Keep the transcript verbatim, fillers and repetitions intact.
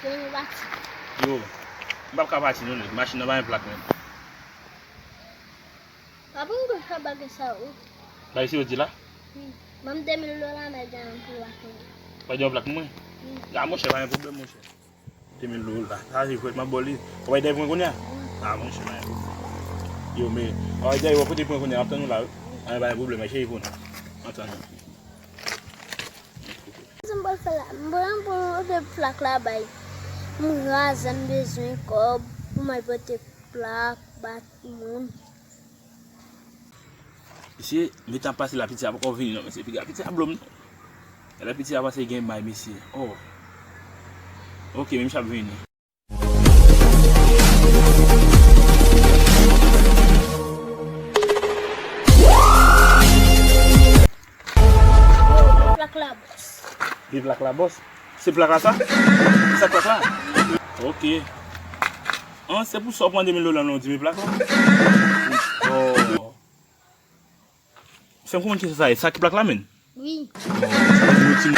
Yo, m p ap ka pati non, nèg. Machin nan pa gen plak menm. Papa, m konn fè bagay sa yo. Bagay se yo di la? Wi. Ban m de mil dola, m al gen yon plak mwen. Ou al gen yon plak mwen? Wi. A, monchè, pa gen pwoblèm, monchè. De mil dola. Sa se frèt m ap ba w li. Ou pa gen pwen kounye a? Wi. A, monchè, pa gen pwoblèm. Yo, men, ou pa gen pwen kounye a, m ap tann ou la, wi. A, pa gen pwoblèm, cheri, pou nou. M ap tann ou. Sa m pral fè la? M pral pran yon de plak la bay. M raze, m bezwen kòb pou m al pote plak, bat moun. Mesye, men tan ap pase la, piti a poko vini non, mesye, piga piti a blo m non. Lè piti a pase gen may, mesye. Oh. Ok, men misye ap vini. Plak la, bòs. Li plak la, bòs? Se plak la sa? Se sa k plak la? Ok. An, se pou sa w pran de mil dola nan yon di mil plak la? Oh. Fè m konprann kisa sa ye. Sa ki plak la, menn? Wi. Oh, sa vle di nou ti